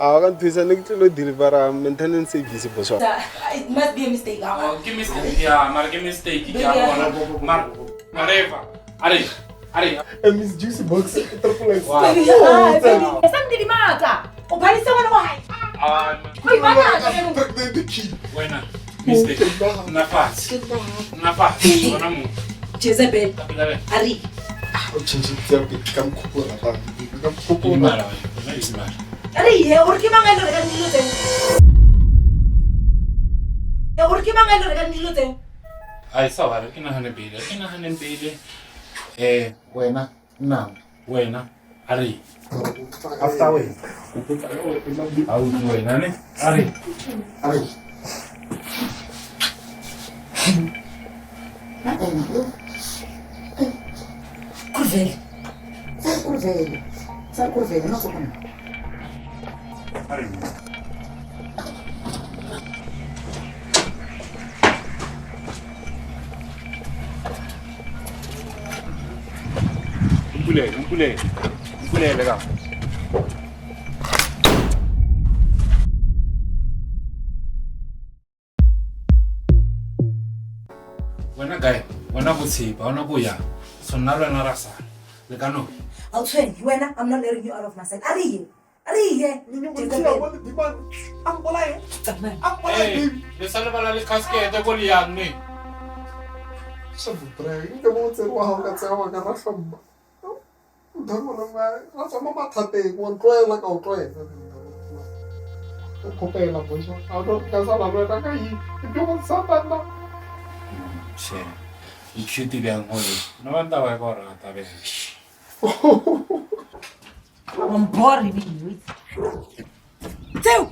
A ka nthusa ne ke tlilo delivera maintenance service boss wa. It must be a mistake. Oh, ke mistake ya mara ke mistake ke a bona mara whatever are are Eh, Miss Juicy Box triple X. Wow. Sandidimatsa. O phadisa ngwana wa hae. Ah, O ipakatsa jaanong. The key. wena mistake nna fatshe nna fatshe bona mo Jezebel. ka pela wena A re. O change tsa pele ka mkhukhu ra. Ka mkhukhu. Idimala wena wena idimala A re ye o re ke mang a ile go rekang dilo tseo? O re ke mang a ile go rekang dilo tseo? Ai sa ware ke nagane pele ke nagane pele wena nna wena a re after wena a utlwe wena ne a re Kurvele. Kurvele. Sa kurvele no sokona. a re mpulele mpulele mpulele ka wena kae wena botshepa wena ko yang so nna le wena ra sala le ka no I'll train you wena. I'm not letting you out of my sight. A re ye. A re ye. Jezebel. Tsamaya. Le sa lebala le caskete ko le yang ne Sa bobraai, nke bo tsere wa gago ka tsaya wa ka ra hlomma. Ntho e ra tswa mo mathateng, wa ntloela ka o tlwaela. O kgopela boso, a no ka sala le wena ka eng? Ke tlo go satana. She o cute bjang gole no ba ntaba ka o rata bjang Wa mbora ebile. Tseo.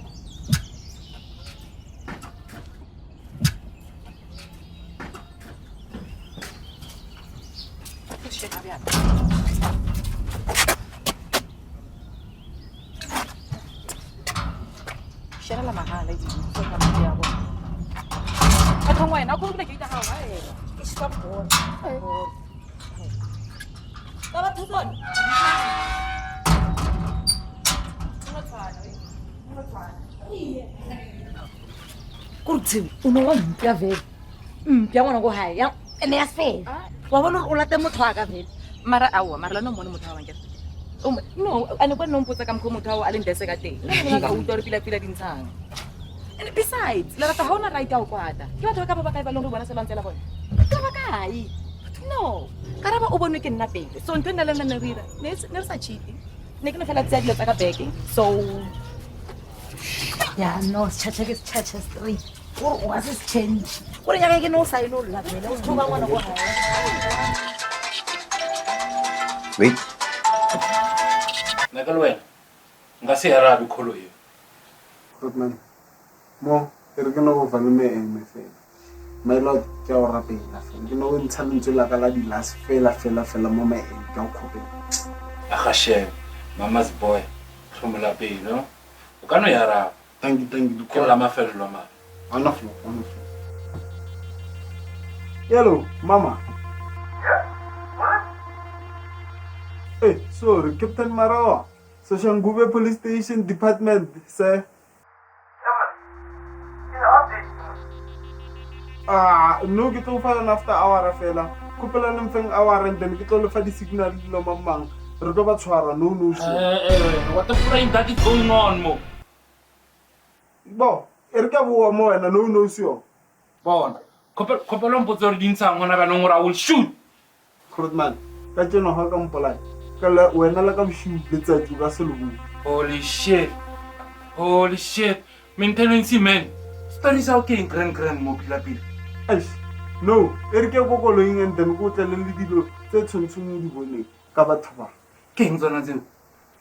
Sherela mahala e dilo tsa madi a bona. Bathong wena o khona ke ita gago wena. Ke stop bona. Ka batho tsone. Kore tsheo o ne wa mpya vele mpya ngwana ko gae ene ya fela wa bona gore o late motho wa ka vele Mara aowa mara la no mmone motho wa bankere. No, a ne kwa nno mpotsa ka mokgwa motho ao a leng dese ka teng. Nna ke ka utlwa gore pila-pila di ntshang. And besides, lerata ga ona right ya go kwata. Ke batho ba ka ba ba kae ba leng gore bona se ba ntsela bone? Ke ba kae? No, karaba o bonwe ke nna pele. So ntho e nna le nna ne re ira, ne re sa cheat. Ne ke no fela tseya dilo tsa ka beke. So ya no setšhatšha ke setšhatšha straight gore o ka se se change gore nyaka ke ne o saene o lla fela o se ba ngwana ko gae. Wait. Nna ka le wena nka se arabe kholo eo. Grootman, mo e re ke no go fa le maeme fela. My lord, ke a o rapela fela. Ke no go ntsha lentswe la ka la di-last fela fela fela mo maeme, ke a o kgopela. A ga shame mama's boy tlhomola pelo o ka no e araba. Thank you, thank you. Ke la mafelelo mara. Wonderful, wonderful. Hello, mama. Hey, sorry, Captain Marawa. Soshanguve Police Station Department, sir. Ah, no, ke tlo fa yona after hour fela. Kgopela le mfeng hour and then ke tlo le fa di-signal dilo mang mang. Re tlo ba tshwara, no no sure. What the frame that is going on mo? Bo, e re ka boa mo wena, no no sure. Bona. Kgopela mpotse gore di ntshang gona bjanong gore I will shoot. Grootman, ka tseno ga ka mpolaya. Ka le wena le ka bosiu letsatsi o ka se le bone. Holy shit. Holy shit. Maintenance man. Story sa ke eng grand grand mo pila pila. Eish, no, e re ke ko koloing and then ko tlele le dilo tse tshwantseng o di boneng ka batho ba. Ke eng tsona tseo?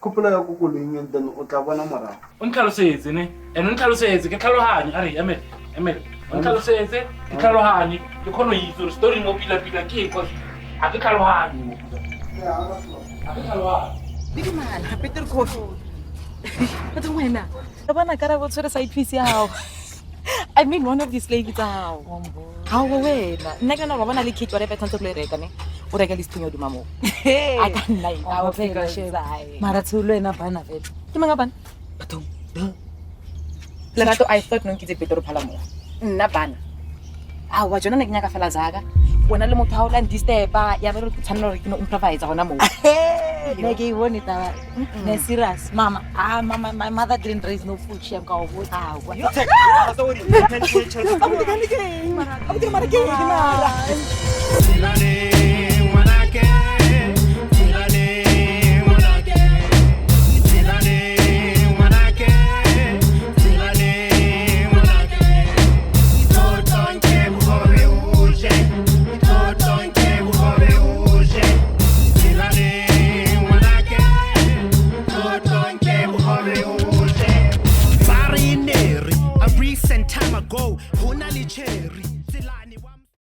Kgopelo ya ko koloing and then o tla bona morago. O ntlhalosetse ne? And o ntlhalosetse ke tlhaloganye. A re emele, emele. O ntlhalosetse ke tlhaloganye. Ke kgone go itse gore story mo pila pila ke eng cause ga ke tlhaloganye mo pila. Ga ke tlhaloganye. Didimala, Peter Coffee. Bathong wena, re bona karabo o tshwere side piece ya gago. I mean one of these lady tsa gago. Ga o wena. Nna ke nna wa bona le cake whatever tshwanetse go e reka ne. O reka le sethunya hodima moo. A ka nna e. Mara tsholo ena bana fela. Ke mang a bana? Bathong, Lerato, I thought no nkitse better phala mo. Nna bana. Aowa jona ne ke nyaka fela zaka. Wena le motho ha o la ndisturba ya ba re ke tshwanela hore ke no improvise gona moo. Ne ke e bone taba. Ne serious. Mama, ah mama, my mother didn't raise no fool shame ka o botsa. Aowa. Abuti mara ke eng mara?